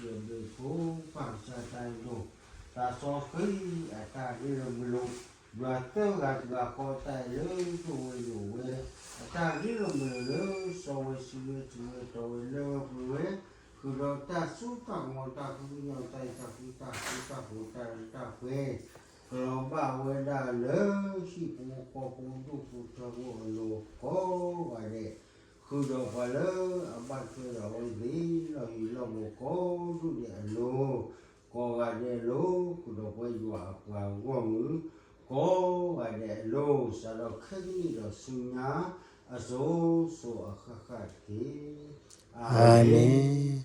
ယဘျုးဖိပၢ်ကစၢ်တၢ်အဲၣ်ဒိၣ်, သးစီဆှံအတၢ်ရ့လိာ်မုာ်လိာ်, ယွၤသၢဂၤတဂၤဃီတၢ်အဲၣ်လၢယိၣ်ဝဲယိၣ်ဝဲ, အတၢ်ရ့လိာ်မုာ်လိာ်လၢစီဝဲဆံဝဲထံဝဲတီဝဲလၢဝဲပှဲၤဝဲ, ဃုာ်ဒီးတၢ်စိတၢ်ကမီၤတၢ်ဃုကညီၤတၢ်အံၤတၢ်ဃုတၢ်ဃုတၢ်ဖိးတၢ်ရ့တၢ်ပှဲၤ, ကလီၤဘၣ်ဝဲဒၣ်လၢဟံၣ်ဖိဃီဖိဒူၣ်ဖိထၢဖိအလိၤကိးဂၤဒဲး, ဃုာ်ဒီးပှၤလၢအဘၣ်ထွဲဒီးအီၤသ့ၣ် လီၢ်ဟံၣ်လီၢ်မူကိးဒူၣ်ဒဲးအလိၤ, ကိးဂၤဒဲးအလိၤ, ဃုာ်ဒီးပှၤယွၤအပှၤဂီၢ်မုၢ် ကိးဂၤဒဲးအလိၤ, စးထီၣ်ခဲကနံၣ်ဒီးဆူညါ အစိၤစိၤအဃၣ်ဃၣ်တက့ၢ်. အၤမ့ၣ်,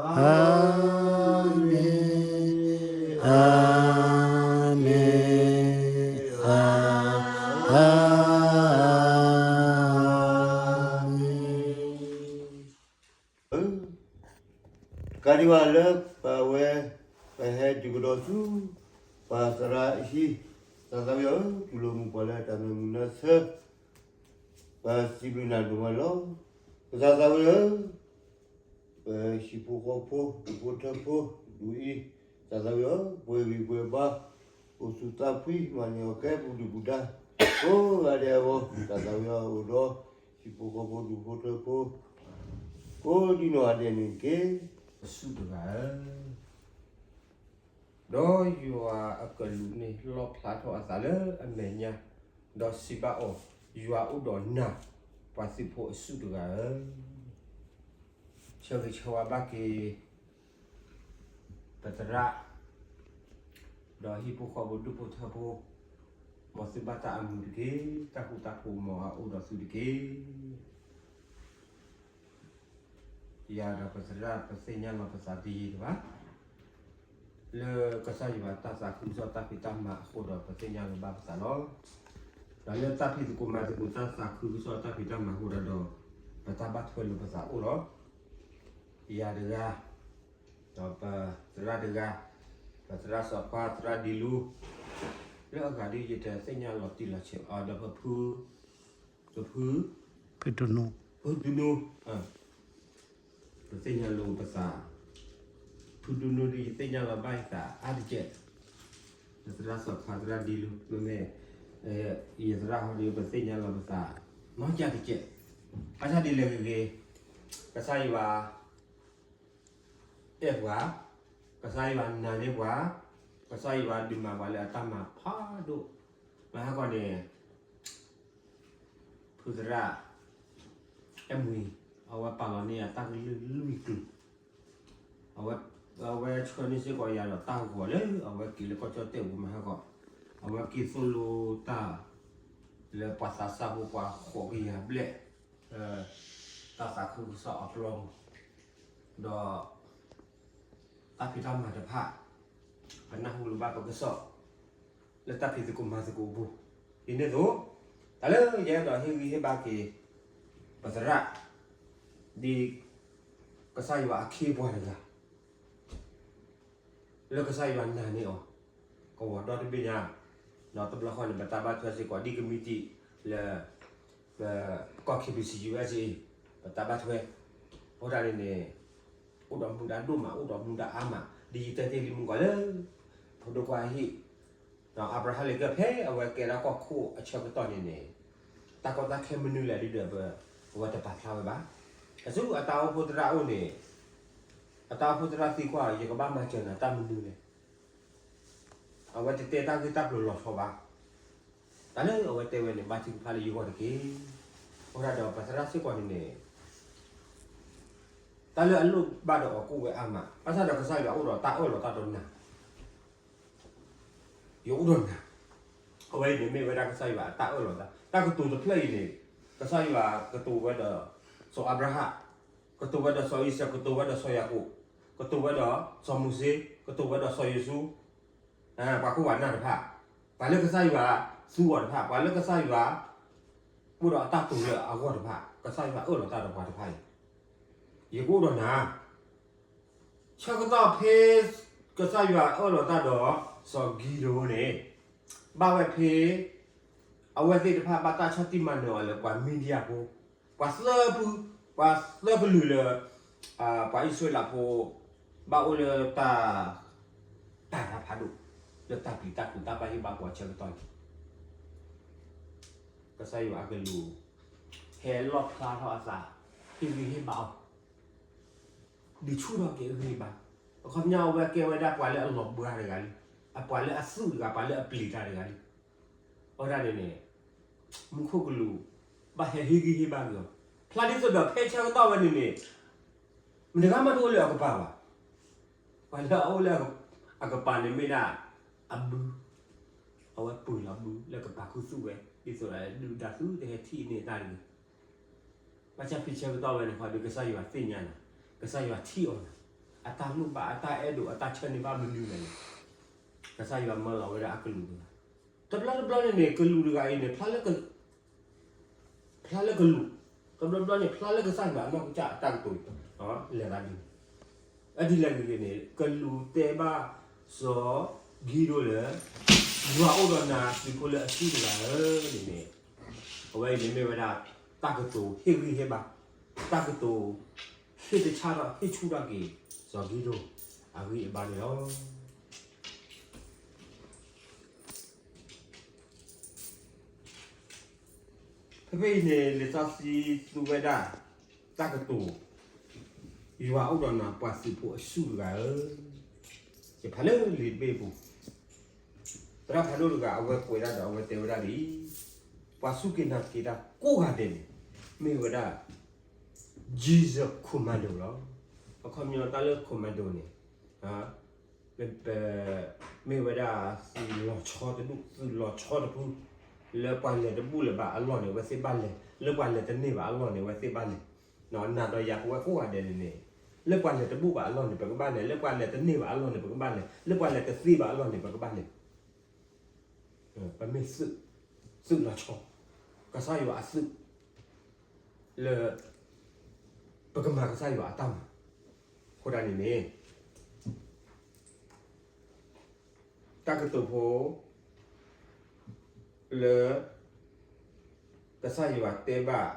အၤမ့ၣ်, အၤမ့ၣ်, အၤမ့ၣ်. တကးဒံးဘၣ်လၢပဝဲ ပဟဲတုၤကဒီးဆူ ပှၤသရၣ်အဟံၣ်, ကစၢ်သးဝံၤဧၢ, တူၢ်လိာ်မုာ်ပှၤလၢတၢ်မၤမုာ်နၢဆၢ, ပစံးဘျုးနၤဒိၣ်မးလီၤ. ကစၢ်သးဝံၤဧၢ, ပဟံၣ်ဖိဃီဖိ ဒူၣ်ဖိထၢဖိ ဒ်အံၤ, ကစၢ်သးဝံၤဧၢ, ပှဲၤဂံၢ်ပှဲၤဘါ, အိၣ်ဆူၣ်သးဖှံ မၤန့ၢ်အီၣ်ကဲ ပူၤဒုၣ်ပူၤဒါ ကိးဂၤဒဲးအဂီၢ်, ကစၢ်သးဝံၤဧၢ, အိၣ်ဒီး ဟံၣ်ဖိဃီဖိ ဒူၣ်ဖိထၢဖိ ကိးဒ်နီၢ်ဂၤဒဲးန့ၣ်တက့ၢ်. ပစံးတဂၤဧၢ, ဒီးယွၤအကလူးန့ၣ် လီၣ်ဖျါထီၣ်အသးလၢအမဲာ်ညါ, ဒီးစံးဘၣ်အီၤ, ယွၤအိၣ်ဒီးနၤ, ပှၤသုးဖိအစုၣ်တဂၤဧၢ. ဆၢဂ့ၤဆၢဝါဘၣ်က့ၤ ပသရၣ်, ဒီးဟံၣ်ဖိဃီဖိဒူၣ်ဖိထၢဖိ, မ်သုဘၣ်တၢ်အမုာ်တက့ၢ်, တၢ်ဃူတၢ်ဖိးမ်အအိၣ်ဒီးသုတက့ၢ်. ယၤဒီးပသရၣ်ပသ့ၣ်ညါလီၤပသးတယံာ်တဘၣ်, လၢကစၢ်ယွၤတၢ်သးခုကစီၣ်တၢ်ဖံးတၢ်မၤအဃိဒီး ပသ့ၣ်ညါလီၤဘၣ်ပသးလီၤ. ဒီးလၢတၢ်ဖံးသကိးမၤသကိးတၢ်သးခုကစီၣ်တၢ်ဖံးတၢ်မၤအဃိဒီး ပတၢ်ဘၣ်ထွဲလိာ်ပသးအိၣ်လီၤ. ယၤတဂၤ, ဒီးပသရၣ်တဂၤ, ပသရၣ်စီၤခွါ သရၣ်ဒံလူ, လၢအဂၤဒ်ယတသ့ၣ်ညါလီၤတံၢ်လီၤဆဲးအီၤဒီး ပဖု, ပဖု, ဖုတနူ, ဖုတနူ, ပသ့ၣ်ညါလိာ်ပသး, ဖုတနူဒ်ယသ့ၣ်ညါလီၤဘၣ်ယသးအါတက့ၢ်, ပသရၣ်စီၤခွါ သရၣ်ဒံလူ, မ့မ့ၢ် ယသရၣ်ဟီဒီး ပသ့ၣ်ညါလီၤပသး နီၢ်ကၠၢ်တက့ၢ်. ဘၣ်ဆၣ်ဒ်လဲၣ်ဂ့ၤဂ့ၤ, ကစၢ်ယွၤ အဲၣ်ပှၤ, ကစၢ်ယွၤနာ်န့ၢ်ပှၤ, ကစၢ်ယွၤဒုးမၤပှၤလၢအတၢ်မၤဖးဒိၣ်, မဟါကီန့ၣ် ဖုသရၣ် အဲၣ်မူၤ, အဝဲပာ်လီၤန့ၢ်အတၢ်ကလုၢ်လွံၢ်ကျိၤ, အဝဲဆှၢန့ၢ်စ့ၢ်ကီးယၤဒီးတၢ်ဂီၤလၢအဝဲက့ၤလၢကီၢ်ကၠီၣ်တဲၣ်ပူၤမဟါကီ, အဝဲက့ၤသိၣ်လိတၢ် လၢပှၤသးစၢ်ဖိပှၤဃိးကယၤဘျဲၣ် တၢ်သးခုကစီၣ်အပျီပူၤ, ဒီး တၢ်ဖံးတၢ်မၤတဖၣ်, ပနၢ်ဟူလၢၤဘၣ်ပကစီၣ် လၢတၢ်ဖံးသကိးမၤသကိးအပူၤ, ဒ်န့ၣ်အသိး, တၢ်လၢယအဲၣ်ဒိးဟ့ၣ်ဂံၢ်ဟ့ၣ်ဘါက့ၤ ပသရၣ်, ဒ်ကစၢ်ယွၤအခ့အပှၤတဂၤ လၢကစၢ်ယွၤနာ်န့ၢ်အီၤ, ကဝီၤဒီတဘ့ၣ်ညါ, ဒီးတဘျီဃီန့ၣ် ပတၢ်ဘၣ်ထွဲစ့ၢ်ကီး ဒ်ကမံးတံာ်လၢ ပကီၢ် KBC USA ပတၢ်ဘၣ်ထွဲ, အဃိသတးန့ၣ်န့ၣ် အိၣ်ဒီးမူဒါဒိၣ်မး အိၣ်ဒီးမူဒါအါမး ဒ်ယတဲတ့ၢ်လံမုၢ်ကီၢ်လၢ ဖိဒိၣ်ခွါအဟံၣ်, ဒီးအၤဘြၤဟၣ်လ့ၤကၢၢ် ဖဲအဝဲကဲထီၣ်ကီၢ်ခိၣ်အဆၢကတီၢ်န့ၣ်န့ၣ်, တၢ်ကီတၢ်ခဲမနုၤလဲၣ်ဒ်ဒီး ပဝဲတပာ်ဖျါဝဲဘၣ်. အဆူအတၢ်အိၣ်ဖှိၣ်သရၣ်အိၣ်န့ၣ်, အတၢ်အိၣ်ဖှိၣ်သရၣ်သံကွၢ် ယကဘၣ်မၤစၢၤနၤတၢ်မနုၤလဲၣ်. အဝဲတတဲတၢ်ဂ့ၢ်တၢ်ကျိၤလီၤဆီဘၣ်. တၢ်လၢအဝဲတဲဝဲန့ၣ် ဘါထုကဖၣ်လၢယဂီၢ်တက့ၢ်. အဃိသတးဒီးပသရၣ်စ့ၢ်ကီးန့ၣ်န့ၣ် တၢ်လၢအလိၣ်ဘၣ်ဒီးအီၤကအိၣ်ဝဲအါမး, ဘၣ်ဆၣ်ဒီးကစၢ်ယွၤအိၣ်ဒီးတၢ်အၢၣ်လီၤတၢ်ဒီးနၤ, ယအိၣ်ဒီးနၤ, အဝဲအံၤန့ၣ်မ့ၢ်ဝဲဒၣ်ကစၢ်ယွၤအတၢ်အၢၣ်လီၤတၢ်, တၢ်ကတိၤတဖျၢၣ်အံၤန့ၣ် ကစၢ်ယွၤကတိၤဝဲဒီး စီၤအၤဘြၤဟၣ်, ကတိၤဝဲဒီးစီၤအံၤစဲး, ကတိၤဝဲဒီးစီၤယၤကိာ်, ကတိၤဝဲဒီးစီၤမိၤၡ့, ကတိၤဝဲဒီးစီၤယိၤၡူ, ပှၤခိၣ်ပှၤနၢ်တဖၣ်, ပှၤလၢကစၢ်ယွၤသူအီၤတဖၣ်, ပှၤလၢကစၢ်ယွၤ အိၣ်ဒီးအတၢ်တိာ်လၢအဂီၢ်တဖၣ်, ကစၢ်ယွၤအၢၣ်လီၤတၢ်ဒီးပှၤတဖၣ်အံၤ, ယကအိၣ်ဒီးနၤ. ဆၢကတီၢ်ဖဲ ကစၢ်ယွၤအၢၣ်လီၤတၢ်ဒီးစီၤကံဒိၣ်န့ၣ်, ဘၣ်ဝဲဖဲ အဝဲသ့ၣ်တဖၣ်ဘၣ်တၢ်ဆီၣ်တံၢ်မၤနၢၤအီၤလၢပှၤမံဒယၣ်ဖိ, ပှၤသၢဖု, ပှၤသၢကလုာ်လၢ ပှၤအံၣ်စရ့လးဖိ ဘၣ်အိၣ်လၢတၢ် တၢ်တၢ်ဖးဒိၣ် လၢတၢ်ပျံၤတၢ်ဖုးတၢ်ဘၣ်ဟ့ၣ်ဘၣ်ပှၤဆၢကတီၢ်န့ၣ် ကစၢ်ယွၤအကလူး ဟဲလီၣ်ဖျါထီၣ်အသး ဟ့ၣ်ဂံၢ်ဟ့ၣ်ဘါအီၤ ဒုးဆူၣ်ထီၣ်က့ၤအဂံၢ်အဘါ, အခီပညီအဝဲကဲဝဲဒၣ်ပှၤလၢအလီၤဘှါတဂၤလံ, အပှၤလၢအသူၣ်တဂၤ ပှၤလၢအပျံၤတၢ်တဂၤလံ. အဝဲဒၣ်န့ၣ်န့ၣ် မူခိၣ်ကလူး ဘၣ်ဟဲဟ့ၣ်ဂံၢ်ဟ့ၣ်ဘါက့ၤအီၤ, ဖျါဒ်သိးဒီးဖဲဆၢကတီၢ်ဝဲန့ၣ်န့ၣ် မတၤတဂၤမးတအိၣ်လၢအကပၤဘၣ်. ပှၤလၢအအိၣ်လၢအကပၤန့ၣ်မ့ၢ်ဒၣ် အဘု, အဝဲပှ့ၤလီၤဘုလၢကပၤခူသူၣ်ဝဲ ဒ်သိးဒီးဒုၣ်ဒါသုတဟဲထံၣ်န့ၢ်တၢ်တဂ့ၤ. ဘၣ်ဆၣ်ဖဲဆၢကတီၢ်ဝဲန့ၣ်ခီဒီး ကစၢ်ယွၤသ့ၣ်ညါနၤ, ကစၢ်ယွၤထံၣ်အီၤနၤ, အတၢ်လိၣ်ဘၣ် အတၢ်အဲၣ်ဒိး အတၢ်ဆၢန့ၢ်ဘၣ်မနုၤလဲၣ်န့ၣ် ကစၢ်ယွၤမၢလီၤဝဲဒၣ်အကလူးတဂၤ, တဘျီတဘျီန့ၣ်န့ၣ် ကလူးတဂၤအံၤန့ၣ် ဖျါလၢကလူး, တဘျီတဘျီန့ၣ် ဖျါလၢကစၢ်ယွၤအနီၢ်ကစၢ်အတၢ်ကတိၤ လဲၤသးဒ်န့ၣ်, အဒ်လဲၣ်ဂ့ၤဂ့ၤန့ၣ် ကလူးတဲဘၣ်စီၤကံဒိၣ်လၢ ယွၤအိၣ်ဒီးနၤ သုးဖိလၢအစုၣ်တဂၤဧၢန့ၣ်န့ၣ်, အဝဲအံၤန့ၣ်မ့ၢ်ဝဲဒၣ် တၢ်ကတိၤဟ့ၣ်ဂံၢ်ဟ့ၣ်ဘါ, တၢ်ကတိၤ ဟ့ၣ်တဆၣ်ထီၣ်ဟ့ၣ်ဆူၣ်ထီၣ်က့ၤ စီၤကံဒိၣ် အဂံၢ်အဘါန့ၣ်လီၤ. ဖဲဖဲအံၤန့ၣ် လံာ်စီဆှံသူဝဲဒၣ် တၢ်ကတိၤ ယွၤအိၣ်ဒီးနၤ ပှၤသုးဖိအစုၣ်တဂၤဧၢ, ယဖးလၢလံာ်တဘ့ၣ်အပူၤ, သရၣ်ဖးဒိၣ်တဂၤ အဝဲကွဲးဒၣ်ဒီး အဝဲတဲဝဲဒၣ်ဒ်အံၤ, ပှၤစူၢ်က့ၤနာ်က့ၤတၢ်ကိးဂၤဒဲးန့ၣ် မ့ၢ်ဝဲဒၣ် Jesus Commando လီၤ. အခီပညီတၢ်လၢ commando န့ၣ် မ့ၢ်ဝဲဒၣ်သုးလီၤဆီတဒူၣ် သုးလီၤဆီတဖု, လၢပှၤလဲၤတဘူၣ်လၢၤဘၣ်အလီၢ်န့ၣ် အဝဲသ့ၣ်ဘၣ်လဲၤ, လၢပှၤလဲၤတန့ၢ်ဘၣ်အလီၢ်န့ၣ် အဝဲသ့ၣ်ဘၣ်လဲၤ, နၤဒီးယၤပဝဲကိးဂၤဒဲးန့ၣ်န့ၣ် လၢပှၤလဲၤတဘူၣ်ဘၣ်အလီၢ်န့ၣ် ပကဘၣ်လဲၤ, လၢပှၤလဲၤတန့ၢ်ဘၣ်အလီၢ်န့ၣ် ပကဘၣ်လဲၤ, လၢပှၤလဲၤတသ့ဘၣ်အလီၢ်န့ၣ် ပကဘၣ်လဲၤ ပမ့ၢ်သုး, သုးလီၤဆီ, ကစၢ်ယွၤအသုး, လၢ ပကမၤကစၢ်ယွၤအတၢ်မၤ, အဃိဒၣ်န့ၣ်န့ၣ် တၢ်ကတိၤဖိ လၢ ကစၢ်ယွၤတဲဘၣ်,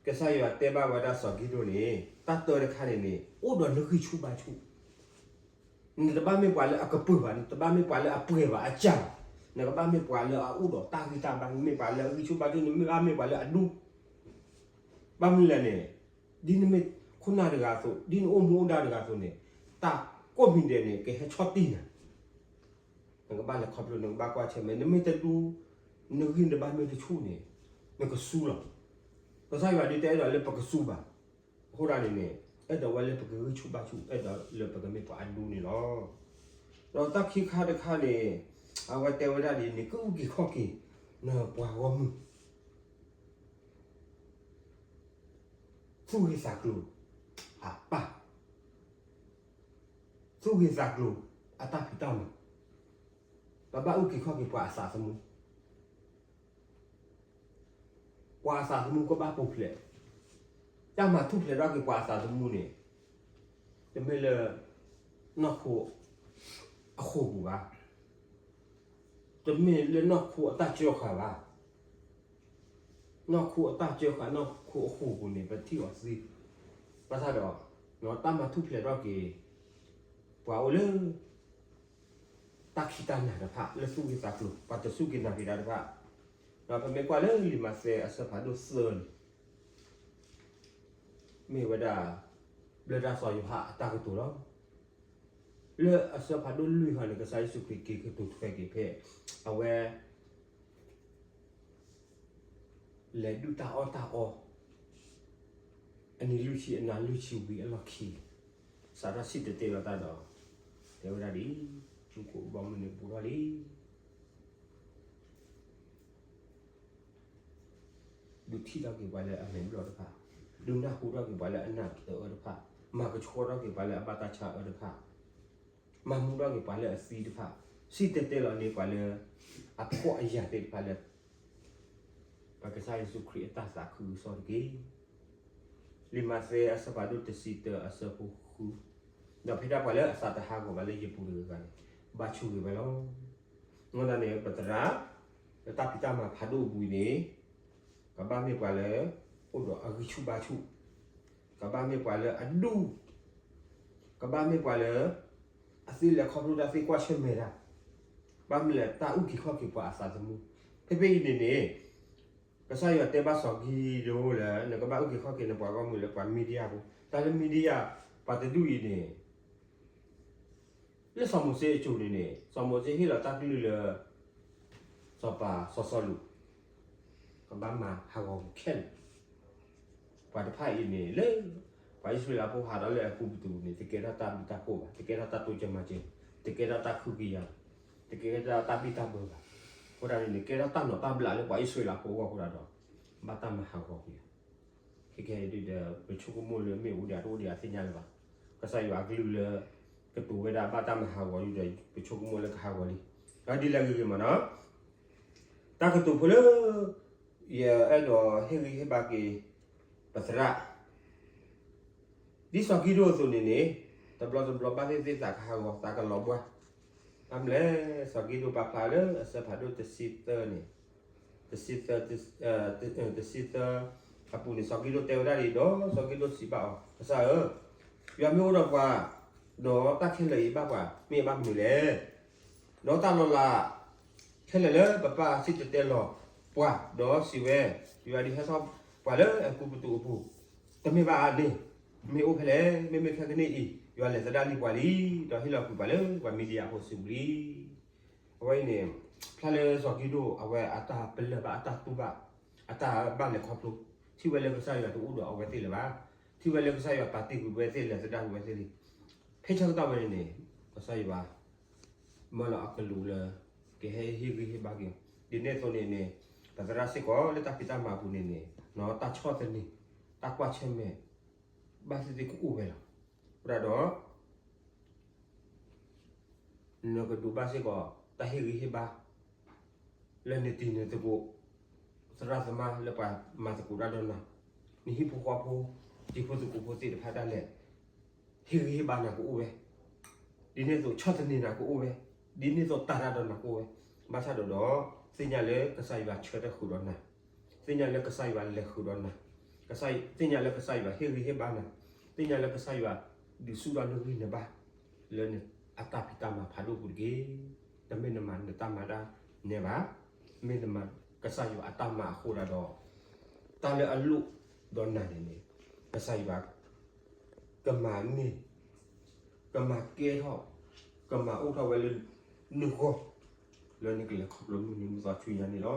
ကစၢ်ယွၤတဲဘၣ်ဝဲဒၣ်စီၤကံဒိၣ်န့ၣ် တၢ်တၢတခါန့ၣ်န့ၣ် အိၣ်ဒီးနဂံၢ်ဆူၣ်ဘါဆူၣ် နတဘၣ်မ့ၢ်ပှၤလၢအကပၢၢ်ဘၣ်, နတဘၣ်မ့ၢ်ပှၤလၢအပှဲၤဘၣ်အစၢ်ဘၣ်, နကဘၣ်မ့ၢ်ပှၤလၢအအိၣ်ဒီးတၢ်ဂံၢ်တၢ်ဘါ, နမ့ၢ်ပှၤလၢအဂံၢ်ဆူၣ်ဘါဆူၣ်, နမ့ၢ်ဘၣ်မ့ၢ်ပှၤလၢအဒူ, ဘၣ်မနုၤလဲၣ်န့ၣ်, ဒ်နမ့ၢ်ခိၣ်နၢ်တဂၤအသိး, ဒ်နအိၣ်မူအိၣ်ဒါတဂၤအသိးန့ၣ်, တၢ်ကိးမံၤဒဲးန့ၣ် ကဟဲဆီၣ်တံၢ်နၤ နကဘၣ်လဲၤခီဖျိ နကဘၣ်ကွၢ်ဆၢၣ်မဲာ်, နမ့ၢ်တဒူ, နဂံၢ်နဘါမ့ၢ်တဆူၣ်န့ၣ်, နကစူၤလီၤ. ကစၢ်ယွၤဒုးတအဲၣ်ဒိးလၢပကစူၤဘၣ်. အဃိဒၣ်န့ၣ်န့ၣ် အဲၣ်ဒိးဝဲလၢပကဂံၢ်ဆူၣ်ဘါဆူၣ်, အဲၣ်ဒိးလၢပကမ့ၢ်ပှၤအဒူန့ၣ်လီၤ. ဒီးတၢ်ခံခါတခါန့ၣ် အဝဲတဲဝဲဒၣ်ဒ်န့ၣ် ကအုၣ်က့ၤခီၣ်က့ၤ နပှၤဂီၢ်မုၢ် သူၣ်ဂ့ၤသးကျိၤအပၢ်, သူၣ်ဂ့ၤသးကျိၤအတၢ်ဖံးတၢ်မၤ, ပဘၣ်အုၣ်က့ၤခီၣ်က့ၤပှၤအသးသမူ, ပှၤအသးသမူကဘၣ်ပူၤဖျဲး, တၢ်မၤထူၣ်ဖျဲးထီၣ်က့ၤပှၤအသးသမူန့ၣ်, တမ့ၢ်လၢ နီၢ်ခိအဃိာ်ပူၤဘၣ်, တမ့ၢ်လၢနီၢ်ခိအတၢ်စၢဃာ်ဘၣ်. နီၢ်ခိအတၢ်စၢဃာ် နီၢ်ခိအဃိာ်ပူၤန့ၣ် ပထံၣ်အီၤသ့, ဘၣ်ဆၣ်ဒီး တၢ်မၤထူၣ်ဖျဲးထီၣ်က့ၤ ပှၤအိၣ်လၢ တၢ်ခံးတၢ်နၤတဖၣ် လၢသူၣ်ဂ့ၤသးကျိၤ ပှၤတစူၢ်က့ၤနာ်က့ၤတၢ်တဖၣ်, ဒီးပမ့ၢ်ကွၢ်လၢလံာ်မးသဲအဆၢဖးဒိၣ်သၢန့ၣ် မ့ၢ်ဝဲဒၣ် ဘျၢတၢ်စီၤယိၤဟၣ်အတၢ်ကတိၤလီၤ. လၢအဆၢဖးဒိၣ်လွံၢ်ဟီန့ၣ် ကစၢ်ယ့ၣ်ၡူးခရံာ်က့ၤကတိၤထွဲက့ၤဖဲ အဝဲ လဲၤဒုၣ်တၢ်အီၣ်တၢ်အီ အနံၤလွံၢ်ဆံအနၤလွံၢ်ဆံဝံၤအလီၢ်ခံ, စးထီၣ်စံၣ်တဲၤတဲလီၤတၢ်ဒီး တဲဝဲဒၣ်ဒ်အံၤ, မူခိၣ်ဘီမုၢ်န့ၣ်ဘူးထီၣ်လံ ဒုးထံၣ်ထီၣ်က့ၤပှၤလၢအမဲာ်ဘျီၣ်တဖၣ်, ဒုးနၢ်ဟူထီၣ်က့ၤပှၤလၢအနၢ်တအၢတဖၣ်, မၤကဆှီထီၣ်က့ၤပှၤလၢအဘၣ်တၢ်ဆါအၢတဖၣ်, မၤမူထီၣ်က့ၤပှၤလၢအသံတဖၣ်, စံၣ်တဲၤတဲလီၤန့ၢ်ပှၤလၢ အဖှီၣ်အယာ်သ့ၣ်တဖၣ်လၢ ပကစၢ်ယ့ၣ်ၡူးခရံာ်အတၢ်သးခုကစီၣ်တက့ၢ်. လံာ်မးသဲအဆၢဖးဒိၣ်တဆံတၢအဆၢဖိဃု, ဒီးဖဲဒၣ်ပှၤလၢအသးတဟးဂီၤဘၣ်လၢယပူၤတဂၤဂၤန့ၣ် ဘၣ်ဆိၣ်ဂ့ၤဝဲလီၤ. အဃိသတးန့ၣ် ပသရၣ် လၢတၢ်ဖံးတၢ်မၤဖးဒိၣ်အပူၤအံၤန့ၣ် ကဘၣ်မ့ၢ်ပှၤလၢ အိၣ်ဒီးအဂံၢ်ဆူၣ်ဘါဆူၣ်, ကဘၣ်မ့ၢ်ပှၤလၢအဒူၣ် ကဘၣ်မ့ၢ်ပှၤလၢ အသ့လဲၤခီဖျိတၢ်သ့ကွၢ်ဆၢၣ်မဲာ်တၢ်, ဘၣ်မနုၤလဲၣ် တၢ်အုၣ်က့ၤခီၣ်က့ၤပှၤအသးသမူ. ဖဲဖဲအံၤန့ၣ်န့ၣ် ကစၢ်ယွၤတဲဘၣ်စီၤကံၤဒဧိၣ်လၢ နကဘၣ်အုၣ်က့ၤခီၣ်က့ၤနပှၤဂီၢ်မုၢ်လၢပှၤမံၤဒယၣ်ဖိ, တၢ်လၢမံၤဒယၣ် ပှၤတဒူၣ်အံၤန့ၣ် လၢစီၤမိၤၡ့အစိၤန့ၣ်န့ၣ် စီၤမိၤၡ့ဟ့ၣ်လီၤတၢ်ကလုၢ်လၢ စီၤပၤစီၤစီလူး ကဘၣ်မၤဟးဂီၤပူၤခဲလၢာ်. ပှၤတဖၣ်အံၤန့ၣ် လၢ ပှၤအံၣ်စရ့လးဖိဟးထီၣ်လၢအပူၤပတူးန့ၣ် တကဲထီၣ်တၢ်ဘျုးတၢ်ဖှိၣ်ဘၣ်, တကဲထီၣ်တၢ်တိစၢၤမၤစၢၤ, တကဲထီၣ်တၢ်သူၣ်ဖှံသးညီ, တကဲထီၣ်တၢ်ဘံၣ်တၢ်ဘၢဘၣ်. အဃိသတးန့ၣ်န့ၣ် ကဲထီၣ်တၢ်နိးတၢ်ဘျးလၢပှၤအံၣ်စရ့လးဖိအဂီၢ်အဃိသတးဒီး ဘၣ်တၢ်မၤဟးဂီၤကွံာ် ခဲကဲဒ်ဒီး ပဆိကမိၣ်လၢမ့ၣ်အူဒံးတအိၣ်ဒံးအသ့ၣ်ညါလၢၤဘၣ်. ကစၢ်ယွၤအကလုၢ်လၢ ကတိၤဝဲဒၣ်ဘၣ်တၢ်မၤဟးဂီၤဒ်ဒီး ပဆိကမိၣ်လၢကဟးဂီၤလံ. ဒီးဒ်လဲၣ်ဂ့ၤဂ့ၤမးနီၤ, တၢ်ကတိၤဖိလၢ ယအဲၣ်ဒိးဟ့ၣ်ဂံၢ်ဟ့ၣ်ဘါက့ၤ ပသရၣ် ဒ်စီၤကံၤဒဧိၣ်အသိးန့ၣ်န့ၣ် တဘျီတဘျီဘၣ်သ့ၣ်သ့ၣ်သးကဟးဂီၤသးကလီၤဘှါ. ဘၣ်မနုၤလဲၣ် စီၤကံၤဒဧိၣ်ပာ်ဖျါလၢအဆၢဖးဒိၣ်တဆံသၢန့ၣ် တဆံသၢ တဆံသၢ အပူၤန့ၣ် စီၤကံၤဒဧိၣ်တဲဝဲဒၣ်ဒ်အံၤ, ဒီးစီၤကံၤဒဧိၣ်စံးဘၣ်အီၤ, ကစၢ်ဧၢ, ယွၤမ့ၢ်အိၣ်ဒီးပှၤ, ဒီးတၢ်ခဲလၢာ်အံၤဘၣ်ပှၤ မ့ၢ်အဘၣ်မနုၤလဲၣ်. ဒီးတၢ်လီၤလး ခဲလၢာ်လၢပပၢ်စံၣ်တဲၤတဲလီၤပှၤ, ဒီးစံးဝဲ, ယွၤဒုးဟဲထီၣ်ပှၤလၢအပူၤပတူးအပူၤ, တမ့ၢ်ဘၣ်ဧါန့ၣ်, မ့ၢ်အိၣ်ဖဲလဲၣ်. မ့မ့ၢ်ခဲကနံၣ်အံၤ ယွၤလဲၤသဒၣ်လံပှၤလံ, ဒီးဟ့ၣ်လီၤကွံာ်ပှၤလၢပှၤမံၤဒယၣ်ဖိစုပူၤလံ. အဝဲအံၤန့ၣ် ဖျါလၢစီၤကံၤဒဧိၣ် အဝဲအတၢ်ပလၢၢ်ဘၣ် အတၢ်တူၢ်ဘၣ် အတၢ်ဘၣ်လဲၤခီဖျိ, ထံၣ်ဝဲလၢကစၢ်ယွၤတအိၣ်ဒီးအဝဲသ့ၣ်လၢၤဘၣ်. ထံၣ်ဝဲလၢကစၢ်ယွၤပာ်တ့ၢ်ကွံာ်ဝဲသ့ၣ် လဲၤသဒၣ်ကွံာ်ဝဲသ့ၣ်လံ. ဖဲဆၢကတီၢ်ဝဲန့ၣ်န့ၣ် ကစၢ်ယွၤ မၢလီၤအကလူးလၢ ကဟဲဟ့ၣ်ဂံၢ်ဟ့ၣ်ဘါက့ၤအီၤ. ဒ်န့ၣ်အသိးန့ၣ်န့ၣ် ပသရၣ်စ့ၢ်ကီးလၢတၢ်ဖံးတၢ်မၤအပူၤန့ၣ်န့ၣ် တၢ်ဆီၣ်သနံး တၢ်ကွၢ်ဆၢၣ်မဲာ် ဘၣ်သ့ၣ်သ့ၣ်ကအိၣ်ဝဲလီၤ. အဃိဒၣ်ဒီး နကဒိးဘၣ်စ့ၢ်ကီး တၢ်ဟ့ၣ်ဂံၢ်ဟ့ၣ်ဘါ လၢနတံၤနသကိး သရၣ်သမါလၢပှၤမၤသကိးတၢ်ဒီးနၤ, နဟံၣ်ဖိဃီဖိ တံၤဖိသကိးဖိသ့ၣ်တဖၣ်ဒၣ်လဲာ် ဟ့ၣ်ဂံၢ်ဟ့ၣ်ဘါနၤကအိၣ်ဝဲ, ဒ်န့ၣ်အသိးဆီၣ်သနံးနၤကအိၣ်ဝဲ, ဒ်န့ၣ်အသိးတၢ်တၢ်ဒီးနၤကအိၣ်ဝဲ, ဘၣ်ဆၣ်ဒီးဒီး သ့ၣ်ညါလၢကစၢ်ယွၤဆၢထၢၣ်ဃုာ်ဒီးနၤ, သ့ၣ်ညါလၢကစၢ်ယွၤလဲၤဃုာ်ဒီးနၤ, သ့ၣ်ညါလၢကစၢ်ယွၤဟ့ၣ်ဂံၢ်ဟ့ၣ်ဘါနၤ, သ့ၣ်ညါလၢကစၢ်ယွၤဒုးဆူၣ်ထီၣ်နဂံၢ်နဘါ လၢနအတၢ်ဖံးတၢ်မၤဖးဒိၣ်ပူၤတက့ၢ်. တမ့ၢ်နမၤနတၢ်မၤဒၣ်နဲဘၣ်, မ့ၢ်နမၤကစၢ်ယွၤအတၢ်မၤအဃိဒၣ်ဒီး တၢ်လၢအလိၣ်ဒီးနၤန့ၣ်န့ၣ် ကစၢ်ယွၤ ကမၤန့ၢ် ကမၤကဲထီၣ် ကမၤအိၣ်ထီၣ်ဝဲလၢနဂီၢ် လၢနကလဲၤခီဖျိမုၢ်နံၤမုၢ်သီဆူညါန့ၣ်လီၤ.